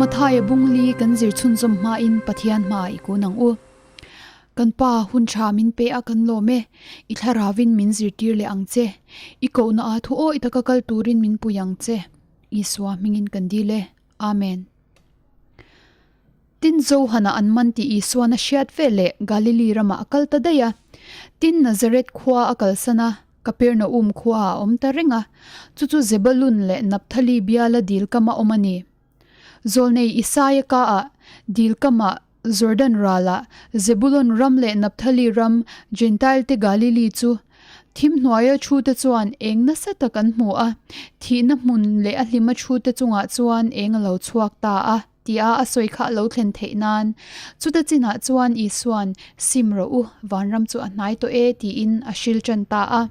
Mathaia bungli kan zir chhunzawm hmain Pathian hmaah i kun ang u. Kan Pa, hun tha min pe a kan lawm e. I thlaravin min zirtir leh ang che. I kohna a thu awi taka kal turin min pui ang che. Isua hmingin kan dil e. Amen. Tin, Johana an man tih Isuan a hriat ve leh Galili ramah a kal ta daih a. Tin, Nazareth khua a kalsan a, Kapernaum khua a awm ta reng a, chu chu Zebulun leh Napthali biala dil kama awm a ni. Zawlnei Isaia kaah, dil kamah, Jordan ralah, Zebulun ram leh Napthali ram, Jentailte Galili chu thim hnuaia thute chuan eng nasa tak an hmu a, thihna hmun leh a hlima thute chungah chuan eng a lo chhuak ta a. Tia a sawi kha a lo thlen theih nan. Chuta chinah chuan Isua'n, Sim rawh u, vanram chu a hnai tawh e, tiin a hril tan ta a.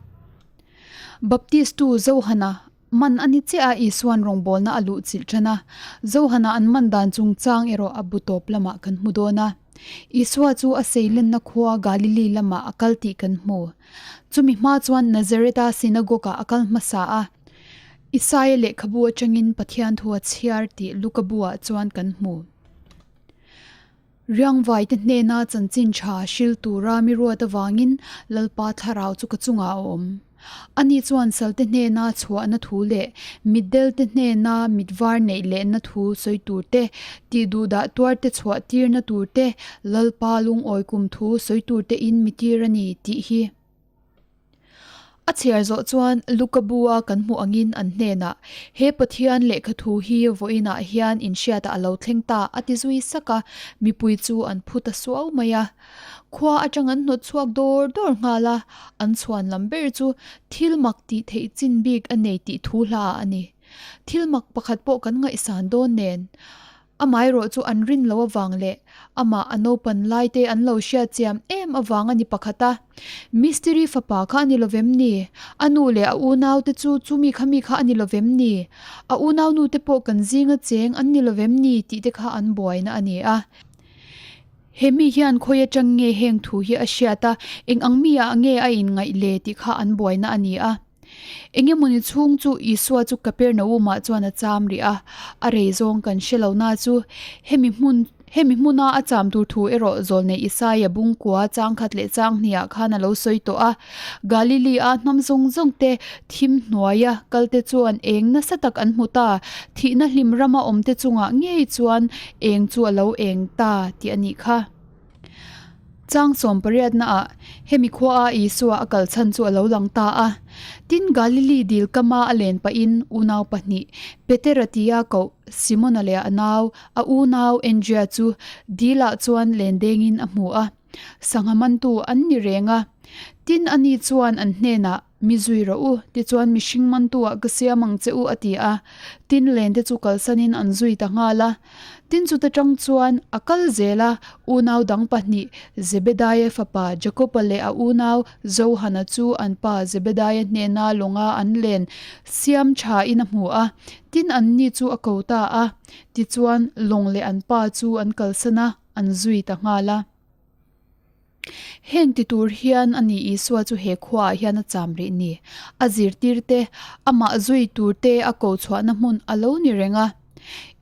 Baptistu Johana man a ni chiah a, Isua'n rawngbawlna a luh chilh tan a. Johana an man dan chungchang erawh a bu tawp lamah kan hmu dawn a. Isua chu a seilenna khua Galili lamah a kal tih kan hmu. Chumi hma chuan Nazareth-a synagogue-ah a kal hmasa a. Isaia lehkhabu atangin Pathian thu a chhiar tih Luka buah chuan kan hmu. Riangvaite hnena chanchin tha hril tura mi ruat avangin Lalpa thlarau chu ka chungah a awm. Ani chuan salte hnena chhuahna thu leh mitdelte hnena mitvar neih lehna thu sawi tur te, tihduhdah tuarte chhuah tirna tur te, Lalpa lungawi kum thu sawi tur tein mi tir a ni tih hi. A chhiar zawh chuan Luka bu-a kan hmuh angin an hnenah, He Pathian lehkha thu hi vawiinah hian inhriatah a lo thleng ta, a ti zui sak a, mipui chu an phu ta suau mai a. Khua atang an hnawt chhuak dawr dawr nghal a, an chhuan lam ber chu thil mak tih theih chin bik a nei tih thu hla a ni. Thil mak pakhat pawh kan ngaihsan dawn nen. Amaherawh chu an rin loh avang leh amah a naupan lai te an lo hriat chiam em avang a ni pakhat a. Mistiri fapa kha a ni lovem ni? A nu leh a unau te chu chumi kha mi kha a ni lovem ni? A unau nu te pawh kan zinga cheng an ni lovem ni? tih te kha an buaina a ni a. He mi hian khawi atang nge heng thu hi a hriat a, eng ang mi ah nge a inngaih le tih kha an buaina a ni a. Engemawni chhung chu Isua chu Kapernaum-ah chuan a cham rih a, a rei zawng kan hre lo na chu hemi hmun hemi hmuna a cham tur thu erawh zawlnei Isaia bungkua changkhat leh changhniah khan a lo sawi tawh a. Galili-a hnam zawng zawng te thim hnuaia kalte chuan eng nasa tak an hmu ta, thihna hlim rama awmte chungah ngei chuan eng chu a lo eng ta tih a nih kha. Chang sawmpariatna ah hemi khua a Isua a kal chhan chu a lo lang ta a. Tin, Galili dil kama a len pahin unau pahnih, Petera tia koh Simona leh a nau, a unau Andrea chu dil ah chuan len dengin a hmu a. Sangha mantu an ni reng a. Tin, ani chuan an hnenah, Mi zui rawh u, tichuan mihring mantu-ah ka siam ang che u, a ti a. Tin lente chu kalsanin an zui ta nghal a. Tin chuta tang chuan a kal zel a, unau dang pahnih, Zebedaia fapa Jakoba leh a unau Johana chu an pa Zebedaia hnena lawnga an len siam thain a hmu a. Tin anni chu a ko ta a, tichuan lawng leh an pa chu an kalsan a, an zui ta nghal a. Heng ti tur hian a ni Isua chu he khuaah hian a cham rih ni. A zirtir te, amah zui tur te a ko chhuahna hmun a lo ni reng a.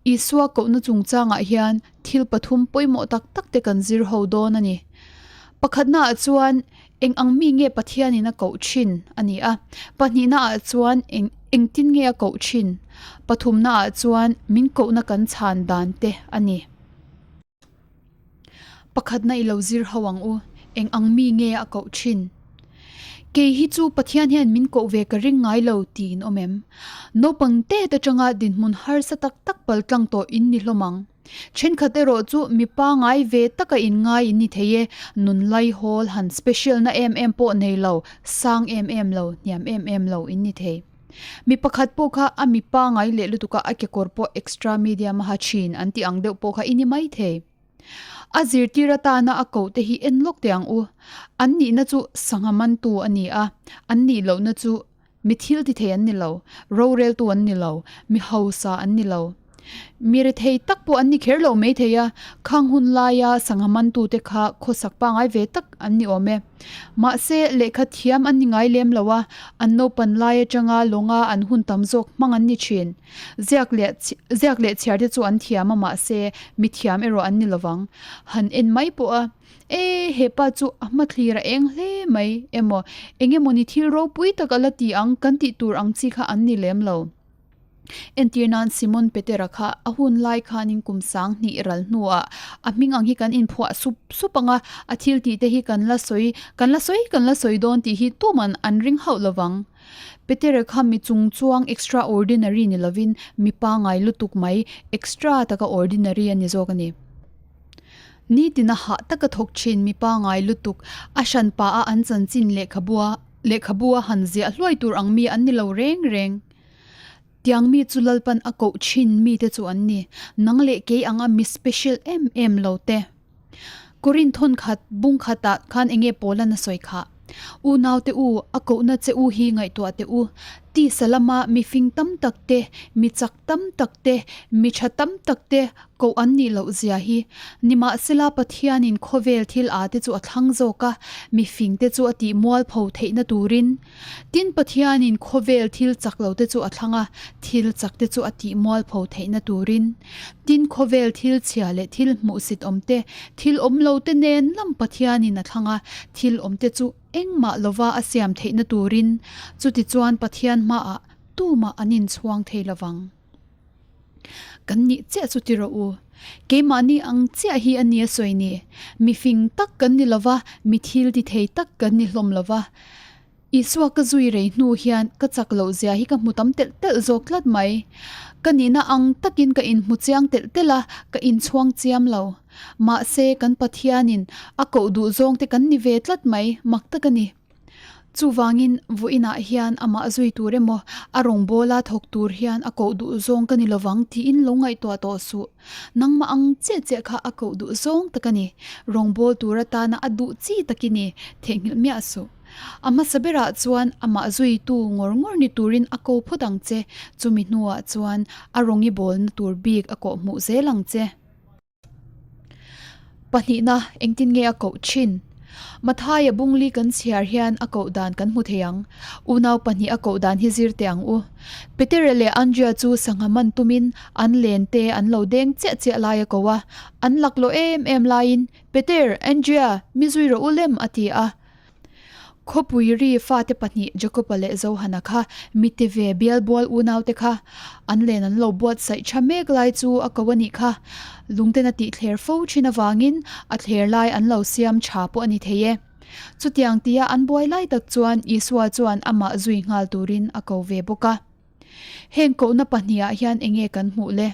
Isua kohna chungchangah hian thil pathum pawimawh tak tak te kan zir ho dawn a ni. Pakhatnaah chuan eng ang mi nge Pathianin a koh thin a ni a, pahnihnaah chuan eng engtin nge a koh thin, pathumnaah chuan min kohna kan chhan dan te a ni. Pakhatna i lo zir ho ang u, eng ang mi nge a koh thin? Kei hi chu Pathian hian min koh ve ka ring ngai lo tiin awm em? Naupang tet atanga dinhmun harsa tak tak pal tlang tawh in ni hlawm ang. Thenkhat erawh chu mi pangai ve taka inngai in ni thei e, nun laihawl han special na em em pawh nei lo, sang em em lo, hniam em em lo in ni thei. Mi pakhat pawh kha a mi pangai leh lutuk a, a kekawr pawh extra medium a ha thin an tih ang deuh pawh kha i ni mai thei. A zirtir atana a koh te hi en lawk teh ang u. An nihna chu sangha mantu a ni a, an nih lohna chu mi thil ti thei an ni lo, roreltu an ni lo, mi hausa an ni lo. Mi rethei tak pawh an ni kher lo maithei a, khang hun laia sangha mantute kha khawsak pangngai ve tak an ni awm e. Mahse, lehkha thiam an ni ngai lem lo a, an naupan lai atanga lawnga an hun tam zawk hmang an ni thin. Ziak leh ziak leh chhiar te chu an thiam a mahse, mi thiam erawh an ni lovang. Han en mai pawh a, E, he pa chu a hmathlir a eng hle mai emaw, eng emawni thil ropui tak a la ti ang kan tih tur ang chi kha an ni lem lo. Entir nan Simon Petera kha a hun lai khanin kum sang hnih ral hnuah a hming ang hi kan inphuah sup sup ang a, a thil tih te hi kan la sawi kan la sawi kan la sawi dawn tih hi tuman an ring hauh lovang. Petera kha mi chung chuang extraordinary ni lovin mi pangai lutuk mai extra taka ordinary a ni zawk a ni. Nitin a hah taka thawk thin mi pangai lutuk a hran pah a an chanchin lehkhabua lehkhabua han ziah hluai tur ang mi an ni lo reng reng. Tiang mi chu Lalpan a koh thin mite chu an ni, nang leh kei anga mi special em em lo te. Korin thawn khat bung khatah khan enge Paulan a sawi khah? Unaute u, a kohna che u hi ngaihtuah teh u. Tisa lama mi fing tam tak te, mi chak tam tak te, mi tha tam tak te koh an nih loh zia hi. Nimahsela Pathianin khawvel thil a te chu a thlang zawk a, mi fing te chu a tih mualpho theihna turin. Tin, Pathianin khawvel thil chak lo te chu a thlang a, thil chak te chu a tih mualpho theihna turin. Tin, khawvel thil chhia leh thil hmuhsit awm te, thil awm lo te nen lam Pathianin a thlang a, thil awm te chu engmah lova a siam theihna turin. Chutichuan Pathian hmaah tumah an inchhuang thei lovang. Kan nih chiah chu ti rawh u. Keimahni ang chiah hi a nia sawi ni. Mi fing tak kan ni lova, mi thil ti thei tak kan ni hlawm lova. Isua ka zui rei hnu hian ka chak loh zia hi ka hmu tam telh telh zawk tlat mai. Ka nihna ang takin ka inhmu chiang telh telh a, ka inchhuang chiam lo. Mahse, kan Pathianin a koh duh zawng te kan ni ve tlat mai, mak tak a ni. Chuvangin, vawiinah hian amah zui tur emaw, a rawngbawla thawk tur hian a koh duh zawng ka ni lovang tiin lo ngaihtuah tawh suh. Nangmah ang chiah chiah kha a koh duh zawng tak a ni. Rawngbâwl tur atana a duh chi tak i ni, theihnghilh miah suh. A hmasa berah chuan amah zuitu ngawr ngawr ni turin a ko phawt ang che, chumi hnuah chuan a rawngi bawlna tur bik a kawh hmuh zel ang che. Pahnihna, engtin nge a koh thin? Mathaia bungli kan chhiar hian a koh dan kan hmu thei ang. Unau pahnih a koh dan hi zir teh ang u. Petere leh Andrea chu sangha man tumin an len te an lo deng chiah chiah lai a ko a. An laklawh em em laiin, Peter, Andrea, mi zui rawh u lem a ti a. Khawpui ri fate pahnih Jakoba leh Johana kha mite ve bialbual unaute kha an len an lo buatsaih tha mek lai chu a ko a nih kha. Lungten a tih thler fo thin avangin a thler lai an lo siam tha pawh a ni thei e. Chutiang tia an buai lai tak chuan Isua chuan amah zui nghal turin a ko ve bawk a. Heng kohna pahnihah hian enge kan hmuh le?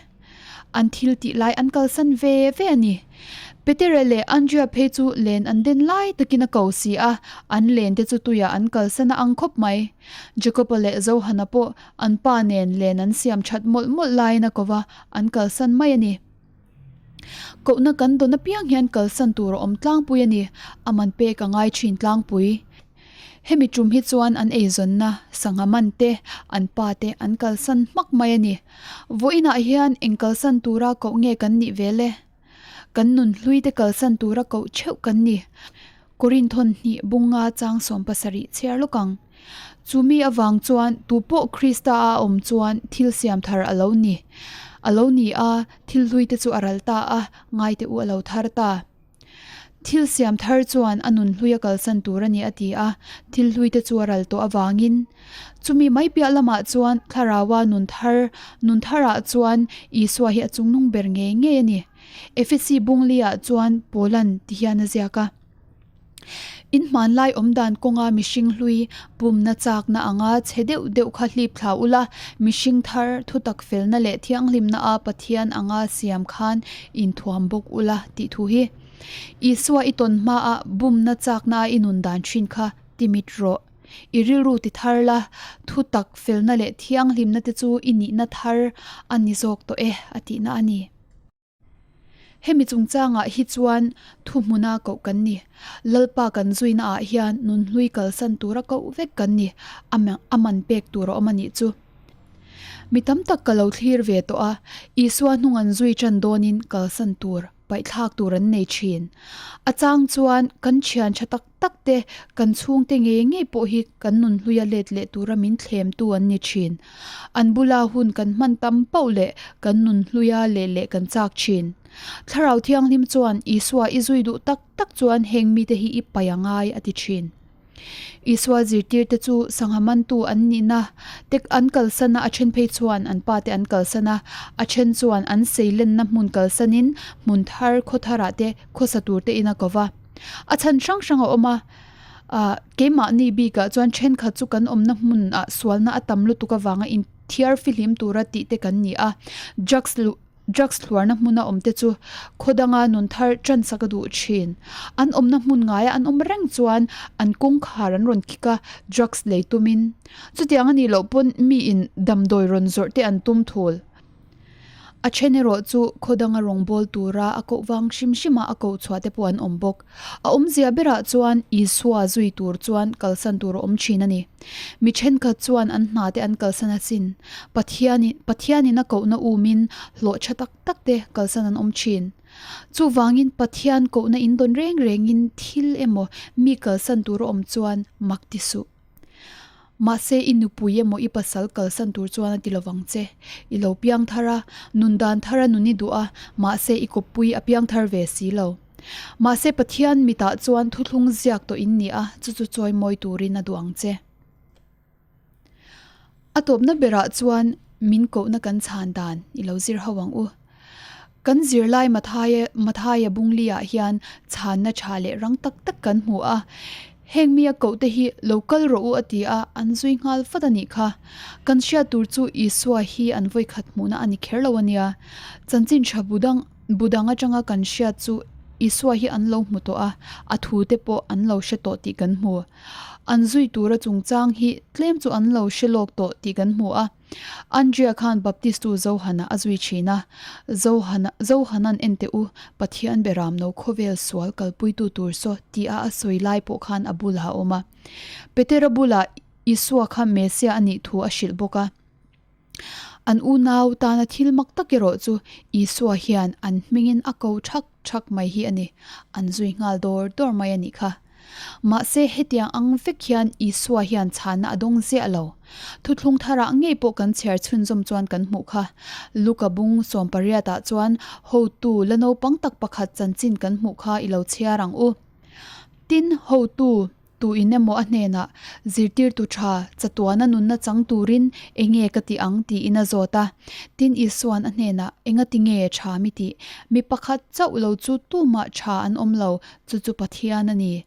An thil tih lai an kalsan ve ve a ni. Petere leh Andrea phei chu len an den lai takin a ko si a, an len te chu tuiah an kalsan a ang khawp mai. Jakoba leh Johana pawh an pa nen len an siam that mawlh mawlh laiin a ko va, an kalsan mai a ni. Kohna kan dawn apiang hian kalsan tur a awm tlangpui a ni, a man pek a ngai thin tlangpui. Hemi tum hi chuan an eizawnna sangha man te, an pa te an kalsan hmak mai a ni. Vawiinah hian eng kalsan tura koh nge kan nih ve le? Kan nun hlui te kalsan tura koh theuh kan ni. Korinthon hnih bunga chang 70 chhiar lawk ang. Chumi avang chuan tupawh Krista a awm chuan thil siam thar a lo ni. A lo ni a, thil hlui te chu a ral ta a, ngaite u a lo thar ta. Thil siam thar chuan a nun hlui a kalsan tur a ni a ti a, thil hlui te chu a ral tawh avangin. Chumi mai piah lamah chuan Thlaraua nun thar, nun tharah chuan Isua hi a chungnung ber ngei ngei a ni. Efesi bungli-ah chuan Paulan ti hian a ziak a. In hmanlai awmdan kawnga mihring hlui pumna chakna anga chhe deuh deuh kha hlip thla ula, mihring thar thutak felna leh thianghlimna a Pathian anga siam khan inthuam bawk ula tih thu hi. Isua i tawn hmaah bumna chakna a i nun dan thin kha ti mit rawh. I rilru ti thar la, thutak felna leh thianghlimna te chu i nihna thar a ni zawk tawh e a tihna a ni. Hemi chungchangah hi chuan thuhmuna koh kan ni. Lalpa kan zuinaah hian nunhlui kalsan tura koh vek kan ni. A man pek tur a awm a nih chu. Mi tam tak ka lo thlir ve tawh a, Isua hnung an zui ṭan dawnin kalsan tur, paihthlak tur an nei ṭhin. A chang chuan kan ṭhian ṭha tak tak te, kan chhungte ngei ngei pawh hi kan nunhluia let leh tura min thlemtu an ni ṭhin. An bula hun kan hman tam pauh leh kan nunhluia leh leh kan chak ṭhin. Thlarau Thianghlim chuan Isua i zui duh tak tak chuan heng mite hi i paih a ngai a ti ṭhin. Isua zirtirte chu sangha mantu an nihna te an kalsan a, a then phei chuan an pa te an kalsan a, a then chuan an seilenna hmun kalsanin hmun thar khaw tharah te khawsa tur te in a ko va. A chhan hrang hrang a awm a, ah keimahni bikah chuan thenkhat chu kan awmna hmunah sualna a tam lutuk avanga inthiar fihlim tura tih te kan ni a, drugs luh Drugs hluarna hmuna awmte chu khaw danga nun thar ṭansak a duh ṭhin. An awmna hmun ngaia an awm reng chuan an kawngkhar an rawn kik a, drugs lei tumin. Chutiang a nih loh pawn miin damdawi rawn zawrh te an tum thul. A ṭhen erawh chu khaw danga rawngbâwl tura a koh vang hrim hrima a koh chhuah te pawh an awm bawk. A awmzia berah chuan Isua zui tur chuan kalsan tur a awm ṭhin a ni. Mi thenkhat chuan an hna te an kalsan asin. Pathianin Pathianin a kohna umin hlawh tha tak tak te kalsan an awm thin. Chuvangin Pathian kohna in dawn reng rengin thil emaw mi kalsan tur a awm chuan mak ti suh. Mahse i nupui emaw i pasal kalsan tur chuan a ti lovang che. I lo piang thar a, nun dan thar a nun i duh a, mahse i kawppui a piang thar ve si lo. Mahse Pathian mitah chuan thuthlung ziak tawh in ni a, chu chu chawi mawi turin a duh ang che. A tawpna berah chuan min kohna kan chhan dan i lo zir ho ang u. Kan zirlai Mathaia Mathaia Bungli-ah hian chhanna tha leh rang tak tak kan hmu a. Heng mi a koh te hi lo kal rawh u a ti a, an zui nghal vat a nih kha. Kan hriat tur chu Isua hi an vawikhat hmuhna a ni kher lo a nia. Chanchin tha bu dang Bu dang atanga kan hriat chu Isua hi an lo hmu tawh a, a thute pawh an lo hre tawh tih kan hmu. An zui tura chungchang hi tlem chu an lo hre lawk tawh tih kan hmu a. Andrea khan Baptistu Johana a zui thin a, Johana, Johana'n en teh u, Pathian beram no khawvel sual kalpuitu tur saw tia a sawi lai pawh khan a bulah a awm a. Petera bulah Isua kha Messiah a nih thu a hrilh bawk a. An unau tana thil mak tak erawh chu Isua hian an hmingin a ko thak thak mai hi a ni. An zui nghal dawr dawr mai a nih kha. Mahse hetiang ang vek hian Isua hian chhanna a dawng ziah lo. Thuthlung tharah ngei pawh kan chhiar chhunzawm chuan kan hmuh kha. Luka bung sawmpariatah chuan hotu la naupang tak pakhat chanchin kan hmuh kha i lo chhiar ang u. Tin, hotu Tu in emaw a hnenah, Zirtirtu tha, chatuana nunna chang turin enge ka ti ang? tiin a zawt a. Tin, Isua'n a hnenah, Enga ti nge tha mi tih? Mi pakhat chauh lo chu tumah tha an awm lo, chu chu Pathian a ni.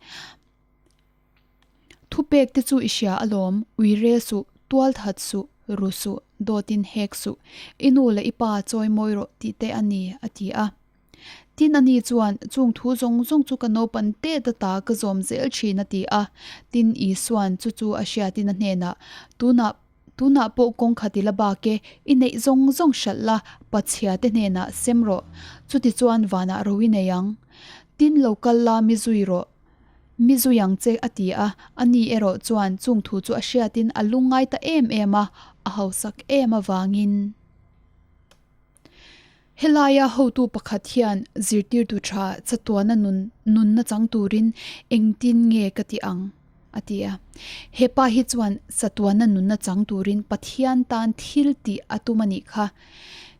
Thupek te chu i hria alawm, ui rel suh, tual that suh, ru suh, dawtin hek suh, i nu leh i pa chawi mawi rawh tih te a ni, a ti a. Tin ani chuan, Chung thu zawng zawng chu ka naupan tet ata ka zawm zel thin a ti a. Tin Isua'n chu chu a hriatin a hnenah, Tunah, tunah pawh kawng khat i la bak e, i neih zawng zawng hralh la, pachhia te hnenah sem rawh. Chutichuan vanah ro i nei ang. Tin lo kal la mi zui rawh. Mi zui ang che a ti a, ani erawh chuan chung thu chu a hriatin a lungngai ta em em a, a hausak em avangin. Helaia hotu pakhat hian zirtirtu tha chatuana nun nunna chang turin engtin nge ka ti ang? a ti a. He pa hi chuan chatuana nunna chang turin Pathian tan thil tih a tum a nih kha.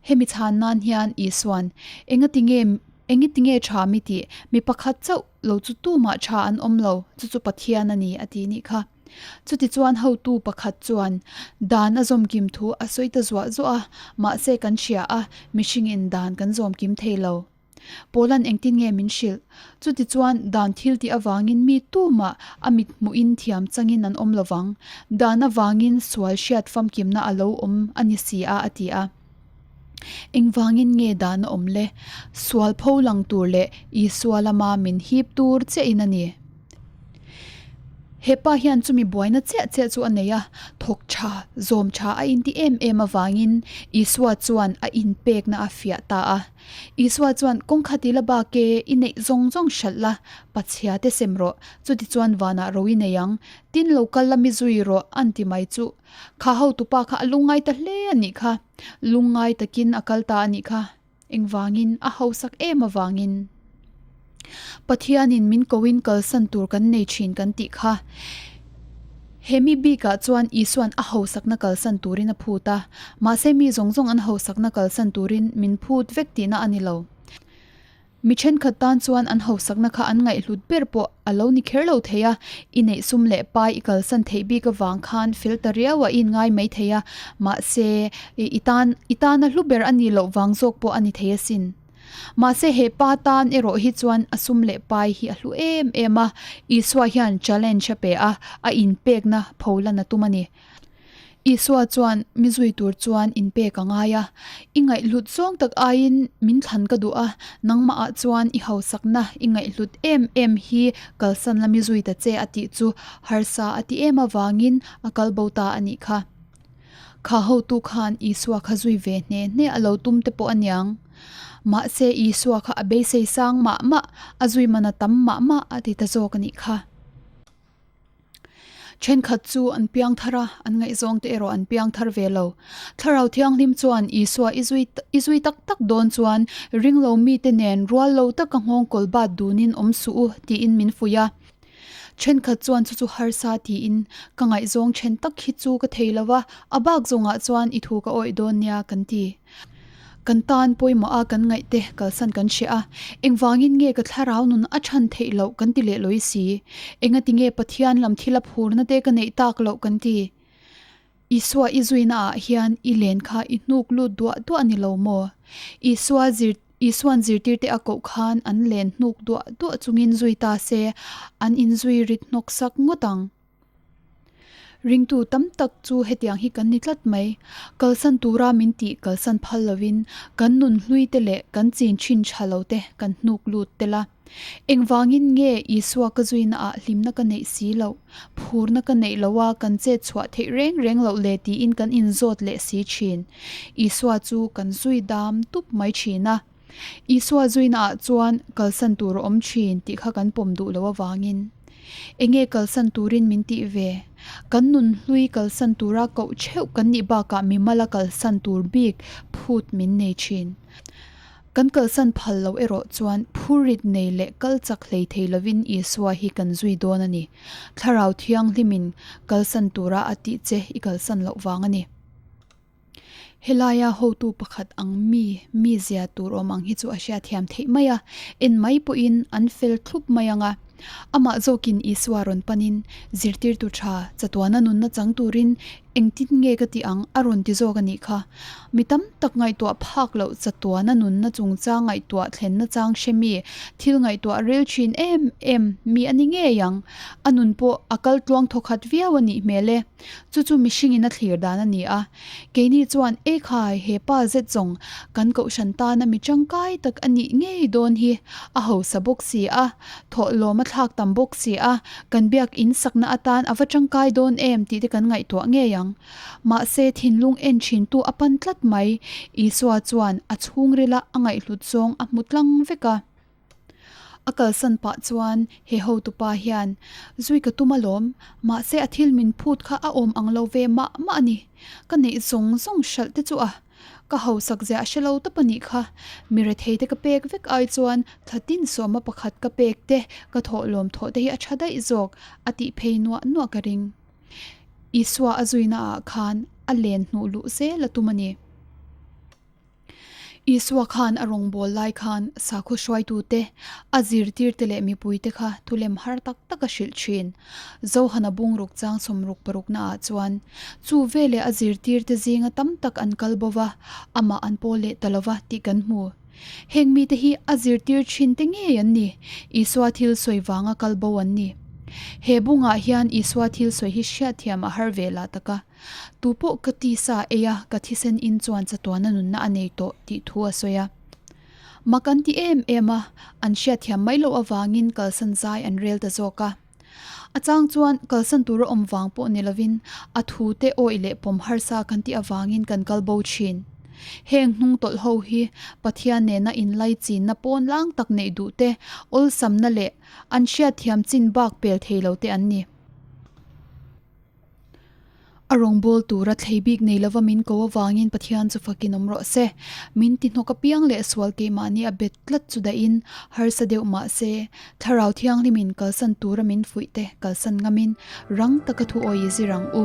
Hemi chhan nan hian Isua'n, Engati nge engiti nge tha mi tih? Mi pakhat chauh lo chu tumah tha an awm lo, chu chu Pathian a ni a ti nih kha. Chutichuan hotu pakhat chuan dan a zawmkim thu a sawi ta zuah zuah a, mahse kan hria a, mihringin dan kan zawmkim thei lo. Paula'n engtin nge min hrilh? Chutichuan dan thil tih avangin mi tumah a mit hmuhin thiam changin an awm lovang, dan avangin sual hriat famkimna a lo awm a ni si a, a ti a. Engvangin nge dan a awm le? Sual pho lang tur leh Isua lama min hip tur chiahin a ni. He pa hian chumi buaina chiah chiah chu a nei a, thawk tha, zawm tha a inti em em avangin Isua chuan a inpekna a fiah ta a. Isua chuan, Kawng khat i la bak e, i neih zawng zawng hralh la, pachhia te sem rawh, chutichuan vanah ro i nei ang, tin lo kal la mi zui rawh, an ti mai chu. Kha hotupa kha a lungngai ta hle a nih kha. Lungngai takin a kal ta a nih kha. Engvangin? A hausak em avangin. Pathianin min koin kalsan tur kan nei thin kan tih kha. He mi bikah chuan Isua'n a hausakna kalsan turin a phut a, mahse mi zawng zawng an hausakna kalsan turin min phut vek tihna a ni lo. Mi thenkhat tan chuan an hausakna kha an ngaihhlut ber pawh a lo ni kher lo thei a, i neih sum leh pai i kalsan theih bik avang khan fel ta riau a i inngai mai thei a, mahse i tan i tana hlu ber a nih loh vang zawk pawh a ni thei asin. Mahse he pa tan erawh hi chuan a sum leh pai hi a hlu em em a, Isua hian challenge a pe a, a inpekna pholan a tum a ni. Isua chuan mi zui tur chuan inpek a ngai a, I ngaihhlut zawng tak aiin min thlan ka duh a, nangmahah chuan i hausakna i ngaihhlut em em hi kalsan la mi zui ta che a tih chu harsa a ti em avangin a kal bo ta a nih kha. Kha hotu khan Isua kha zui ve hne hne a lo tum te pawh a niang. Mahse Isua kha a beisei sang mah mah, a zui man a tam mah mah a ti ta zawk a nih kha. Thenkhat chu an piang thar a, an ngaihzawng te erawh an piang thar ve lo. Thlarau Thianghlim chuan Isua i zui i zui tak tak dawn chuan ringlo mite nen rual lo taka nghawngkawl bat dunin awm suh u tiin min fuih a. Thenkhat chuan chu chu harsa tiin ka ngaihzawng then tak hi chu ka thei lo a, a bak zawngah chuan i thu ka awih dawn nia kan ti. Kan tan pawimawh a kan ngaih te kalsan kan hria a, engvangin nge ka thlarau nun a chhan theih loh kan ti leh lawi si? Engati nge Pathian lam thil a phurna te ka neih tak loh kan ti? Isua i zuina ah hian i len kha i hnuk lut duah duah ni lo maw? Isua zir Isuan zirtirte a koh khan an len hnuk duah duah chungin zui ta se, an inzui rit hnawk sak ngawt ang. Ringtu tam tak chu hetiang hi kan ni tlat mai. Kalsan tura min tih kalsan phal lovin kan nun hlui te leh kan chin thin tha lo te kan hnuk lut tel a. Engvangin nge Isua ka zuina ah hlimna ka neih si loh, phurna ka neih loh a kan chet chhuah theih reng reng loh le tiin kan inzawt leh si thin. Isua chu kan zui dam tup mai thin a. Isua zuina ah chuan kalsan tur a awm thin tih kha kan pawm duh loh avangin enge kalsan turin min tih ve? Kan nun hlui kalsan tura koh theuh kan nih bakah mimala kalsan tur bik phut min nei thin. Kan kalsan phal loh erawh chuan phurit nei leh kal chak hlei thei lovin Isua hi kan zui dawn a ni. Thlarau Thianghlimin kalsan tura a tih che i kalsan loh vang a ni. Helaia hotu pakhat ang mi mizia tur awm ang hi chu a hriatthiam theih mai a, en mai pawhin an fel thlup mai ang a. Amah zawkin Isua rawn panin, Zirtirtu tha, chatuana nunna chang turin engtin nge ka tih ang a rawn ti zawk a nih kha. Mi tam tak ngaihtuah phak loh chatuana nunna chungchang ngaihtuah thlenna chang hre mi, thil ngaihtuah rel thin em em mi a ni ngei ang. A nun pawh a kal tluang thawkhat viau a nih hmel e. Chu chu mihringin a thlir dan a ni a. Keini chuan, Ekhai, he pa zet zawng kan kohhran tana mi tangkai tak a nih ngei dawn hi. A hausa bawk si a, thawhlawm a thlak tam bawk si a, kan biak in sakna atan a va tangkai dawn em tih te kan ngaihtuah ngei ang. Mahse, thinlung en thintu a pan tlat mai. Isua chuan a chhungrila a ngaihhlut zawng a hmu tlang vek a. A kalsan pah chuan he hotupa hian, Zui ka tum alawm, mahse a thil min phut kha a awm ang lo ve mah mah a ni. Ka neih zawng zawng hralh te chu a, ka hausak zia a hre lo tawp a nih kha. Mi rethei te ka pek vek ai chuan thla tin sawma pakhat ka pek te, ka thawhlawm thawh te hi a tha daih zawk, a tih phei nuah nuah ka ring. Isua a zuina ah khan a len hnuh luh zel a tum a ni. Isua khan a rawngbâwl lai khan sakhaw hruaitute, a zirtîrte leh mipuite kha thulem har tak tak a hrilh ṭhîn. Zohana bungruk chang sawmruk paruknaah chuan, Chu veleh a zirtîrte zînga tam tak an kal bo va, amah an pawl leh ta lo va tih kan hmu. Hêng mite hi a zirtîr ṭhînte ngei an ni, Isua thil sawi vânga kal bo an ni. He bungah hian Isua thil sawi hi hriatthiam a har ve lah tak a. Tu pawh ka tisa ei a, ka thisen in chuan chatuana nunna a nei tawh tih thu a sawi a. Mak an ti em em a, an hriatthiam mai loh avangin kalsan zai an rel ta zawk a. A chang chuan kalsan tura awm vang pawh ni lovin a thute awih leh pawm harsa kan tih avangin kan kal bo thin. Heng hnung tawlh ho hi Pathian nena inlaichinna pawn lang tak neih duh te, awlsamna leh an hriatthiam chin bak pel thei lo te an ni. A rawngbâwl tûra thlei bîk nei lova min ko avângin Pathian chu fakin awm rawh se. Min ti hnawk apiang leh sual keimahni a bet tlat chu dahin harsa deuh mah se, Thlarau Thianghlimin kalsan tûra min fuih te kalsan ngamin rang taka thu awi i zir ang u.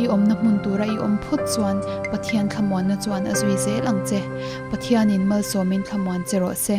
I awmna hmun tûra i awm phawt chuan Pathian thlamuanna chuan a zui zêl ang che. Pathianin malsâwmin thlamuan che rawh se.